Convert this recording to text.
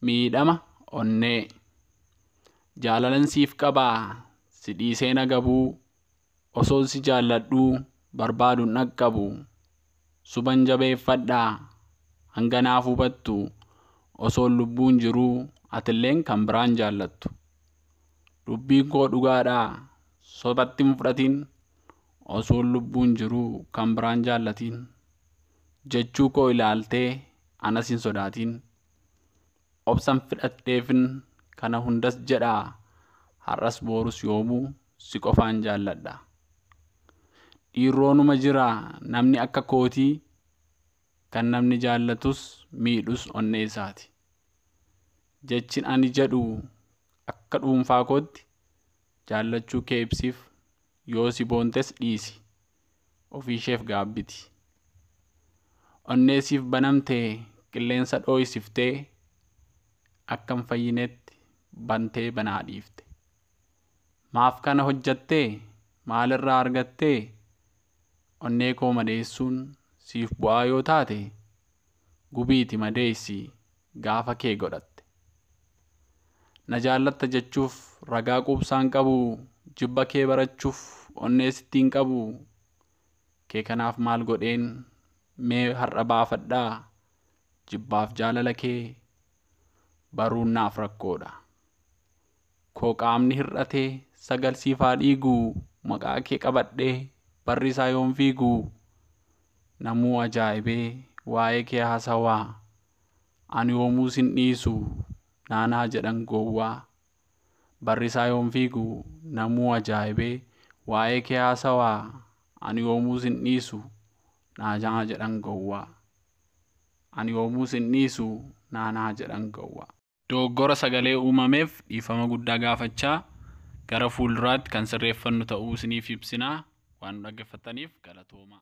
Miidhama onnee. Jaalalan siif qabaa si dhiisee na gabuu, osoon si jaalladhuu barbaaduun dhaqqabu. Suban jabeeffadhaa hanga naaf hubattu, osoon lubbuun jiruu atilleen kan biraan jaallattu. Dubbiin koo dhugaadhaa sobatti hin fudhatin, osoon lubbuun jiruu kan biraan jaallatin. Jechuu koo ilaaltee anas hin sodaatin. Obsan fidhadheefin kana hundas jedhaa, har'as boorus yoomuu si qofaan jaalladha. Dhiirroonuma jira namni akka kootii, kan namni jaallatus miidhus onnee isaati. Jechin ani jedhu akka dhuunfaa kootti jaallachuu kee ibsiif, yoo si boontes dhiisi, ofiisheef gaabbiti. Onnee siif banamte qilleensa dhooysiftee, akka hin fayyinetti bantee banaa dhiifte. Maaf kana hojjattee? Maalirraa argattee? Onnee koo madeessuun siif bu'aa yoo taate, gubiiti madeessi gaafa kee godhatte. Na jaallatta jechuuf ragaa quubsaan qabu, jibba kee barachuuf onnee sitti hin qabu. Kee kanaaf maal godheen mee har'a baafadhaa, jibbaaf jaalala kee baruun naaf rakkoodha. Koo qaamni hir'atee sagal siif haa dhiigu, maqaa kee qabadhee barri isaa yoon fiigu. Namuu ajaa'ibee waa'ee kee haasawaa, ani yoomuu sin dhiisu naanaa jedhan gowwaa. Barri isaa yoon fiigu namuu ajaa'ibee waa'ee kee haasawaa, ani yoomuu sin dhiisu naanaa jedhan gowwaa. Ani yoomuu sin dhiisu naanaa jedhan gowwaa. Dogoggora sagalee uumameef dhiifama guddaa gaafachaa, gara fuulduraatti kan sirreeffannu ta'uu isiniif ibsinaa. Waan nu dhaggeeffattaniif galatoomaa.